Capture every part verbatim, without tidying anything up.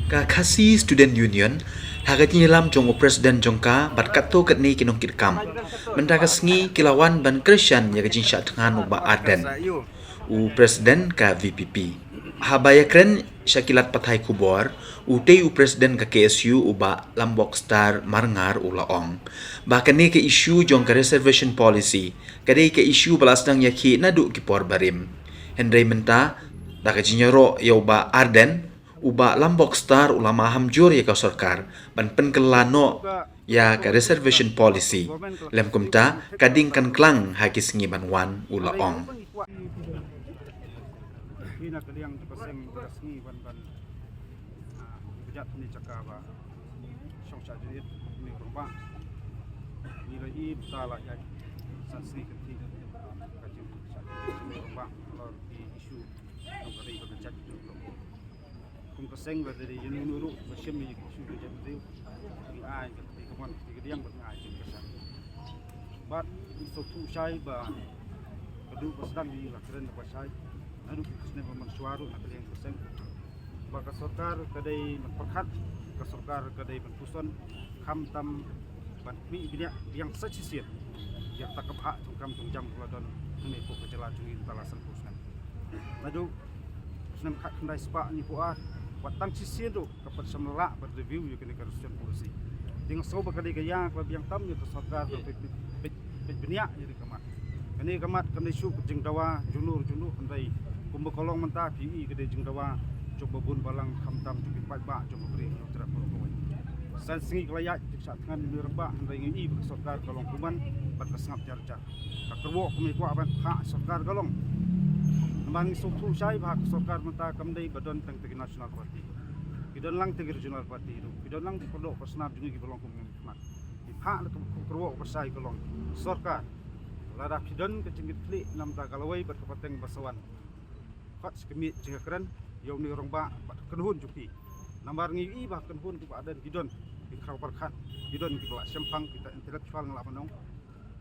Ka Khasi Student Union, ha ka jingïalam jong u President jong ka bad katto katne ki nongkitkam, mynta ka sngi ki la wan ban kyrshan ïa ka jingshah thngan u Bah Ardent, u President ka V P P. Haba ïakren sha ki lad pathai khubor, utei u President ka K S U u Bah Lambok Star Marngar u la ong ba kane ka issue jong ka reservation policy ka dei ka issue ba la sdang ïakhih naduh ki por barim. Hynrei mynta, da ka jingïaroh ïa u Bah Ardent, u Bah Lambok Star u la maham jur ïa ka sorkar ban pynkylla noh ïa ka reservation policy. Lem kumta, ka ding kan klang ha ki sngi ban wan, u la ong. Ngi na ka liang jong ka seng ka sngi ban ban, ah, bejat ni jaka ba shong sha jingit ni rangbah. Ngi la i bta la ïa san sngi ka ti ka jing sha jingit ni rangbah. Lor ki issue jong ka ri ba ka jait jong ka. Kum ka seng ba dei ïa ngi ruh ba shim ïa ki issue ka jait jong ka ri. Ngi ai ka ti ka mon ka ti ka diang ba ngi ai jong ka seng. Bad ngi sngewthuh shai ba ka duh ba sdang ngi la kren ba shai. Naduh ki snem ba mynshuwa ruh na ka liang ka seng. Ba ka sorkar ka dei ban pyrkhat, ka sorkar ka dei ban puson, khamtam ban khmih bniah biang sa shisien ïa kata ka bhah jong kam jong jam ka la don hangne hapoh ka jylla jong ngi mynta la sanphew snem. Naduh snem khatkhyndai spah hynñiewphew ar, wat tang shisien ruh ka pat shym la lah ban review ïa kane ka reservation policy. Te nga sngew ba ka dei ka ïa ka la biang tam ïa ka sorkar ban peit, peit, peit bniah ïa kane ka mat. Kane ka mat kam dei shuh ka jingdawa jong no jong no, hynrei kumba ka long mynta phi i ka dei jingdawa jong ba bun balang, khamtam jong ki paidbah jong ka Bri Hynñiewtrep baroh kawei. San sngi ka la ïaid jingshah thngan ïa u rangbah, hynrei ngi i ba ka sorkar ka long kumne bad ka sngap jar jar. Ka kyrwoh kumne kwah ban phah sorkar ka long. Namar ngi sngewthuh shai ba ka sorkar mynta kam dei ba don tang te ki National Party. Ki don lang te ki Regional Party ruh. Ki don lang ki pardoh parsnam jong ngi kiba long kum ngi khmat. Ki phah la ka kyrwoh ba shai ka long sorkar. Lada phi don ka jingkitkhlieh namar ka lawei bad ka pateng ba sa wan, khot shi khmih jingkren ïa une u rangbah bad ka kynhun jong ki. Namar ngi i ba ka kynhun jong u Bah Ardent ki don ki khraw pyrkhat, ki don kiba la shemphang, kita intellectual nga lah ban ong.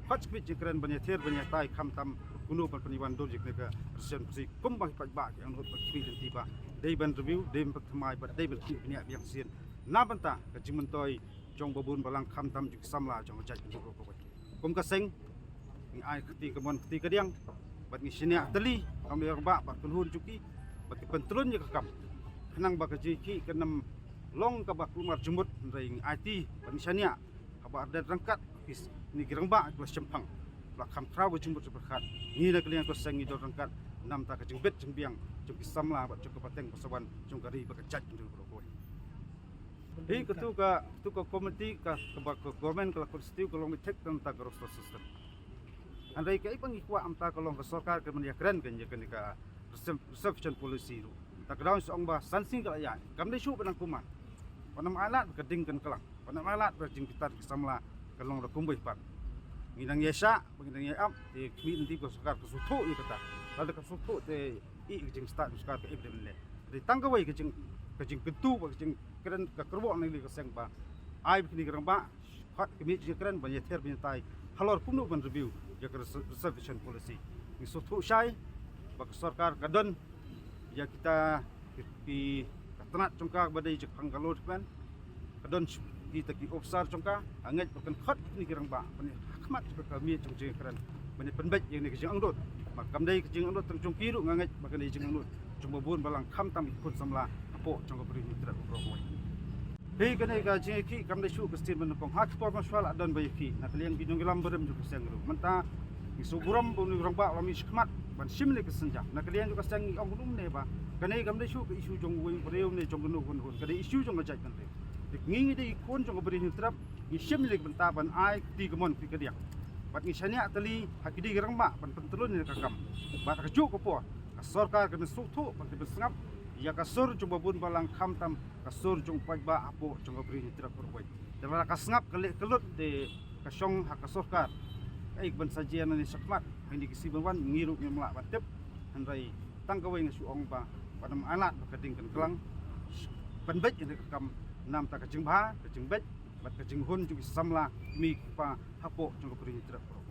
Khot shi khmih jingkren ban ïathiar ban ïatai, khamtam kumno ban pynïawan dur ïa kane ka reservation policy kumba ki paidbah ki angnud ba ki khmih lynti ba dei ban review, dei ban pynthymmai bad dei ban khmih bniah biang shisien na bynta ka jingmyntoi jong ba bun balang, khamtam jong ki samla jong ka jaitbynriew baroh kawei. Kum ka seng ngi ai kti ka mon kti ka diang bad ngi shaniah tylli ha une u rangbah bad ka kynhun jong ki ba kin pyntlun ïa ka kam, khnang ba ka jingïakhih kan ym long kaba kulmar jingmut, hynrei ngi aiti bad ngi shaniah ha Bah Ardent ryngkat ki, kine ki rangbah ki la shemphang, la kham khraw ka jingmut jingpyrkhat. Ngi na ka liang ka seng ngi don ryngkat namar ka jingbit jingbiang jong ki samla bad jong ka pateng ba sa wan jong ka ri bad ka jaitbynriew baroh kawei. Hi katu ka, katu ka komiti ka, kaba ka government ka la constitute ka long mithik tang ta ka roster system. Hynrei kaei ba ngi kwah mynta ka long ka sorkar kan ïakren kan ïa kane ka reserv-, reservation policy ruh. Ta ka daw ngi sa ong ba san sngi ka la ïaid, kam dei shuh ba nang kumne. Wat nym ailad ba ka ding kan klang, wat nym ailad ba jingbitar ki samla kan long da kumwei pat. Ngi dang ïaishah ba ngi dang ïai ap, te khmih lynti ba ka sorkar ka sngewthuh ïa kata. Lada ka sngewthuh te i ka jingstad ka sorkar ka ïa ba dei mynne. Te tang kawei ka jing, ka jingkyntu ba ka jingkren ka kyrwoh na ka liang ka seng ba ai ba kine ki rangbah khot khmih jingkren ban ïathiar ban ïatai halor kumno ban review ïa ka reser-, reservation policy. Ngi sngewthuh shai ba ka sorkar ka don ïa kita ki, ki, ka tnat jong ka ba dei jingphang ka law department, ka don kita ki officer jong ka. Nga ngeit ba kan khot kine ki rangbah ban ïa ha khmat jong ka miet jong jingkren ban ïa pynbeit ïa kane ka jingangnud. Ba kam dei ka jingangnud tang jong ki ruh, nga ngeit ba kan dei jingangnud jong ba bun balang, khamtam ki khun samla hapoh jong ka Bri Hynñiewtrep baroh kawei. Hi kane ka jingïakhih kam dei shuh ka sien ba nyngkong, ha ki por mynshuwa la don ba ïakhih na ka liang ki nongïalam barim jong ka seng ruh. Mynta ngi sngewburom ba une u rangbah u la mih shakhmat ban shim ïa ka synjam. Na ka liang jong ka seng ngi ong kumne ba kane kam dei shuh ka issue jong uwei u briew ne jong kano kano, ka dei issue jong ka jaitbynriew. Te ngi, ngi dei ki khun jong ka Bri Hynñiewtrep, ngi shim ïa ka bynta ban ai kti ka mon kti ka diang. Bad ngi shaniah tylli ha kine ki rangbah ban pyntlun ïa ka kam. Bad ha kajuh ka por ka sorkar kan sngewthuh bad kan pynsngap ïa ka sur jong ba bun balang, khamtam ka sur jong u paidbah hapoh jong ka Bri Hynñiewtrep baroh kawei. Te lada ka sngap ka leh ka lut te ka shong ha ka sorkar kaei kaban sa jia nangne shakhmat, ha kine ki sngi ban wan, ngi ruh ngim lah ban tip. Hynrei tang kawei nga shu ong ba wat nym ailad ba ka ding kan klang. Pynbeit ïa ka kam namar ka jingbha, ka jingbeit bad ka jinghun jong ki samla, ki kmie ki kpa hapoh jong ka Bri Hynñiewtrep baroh.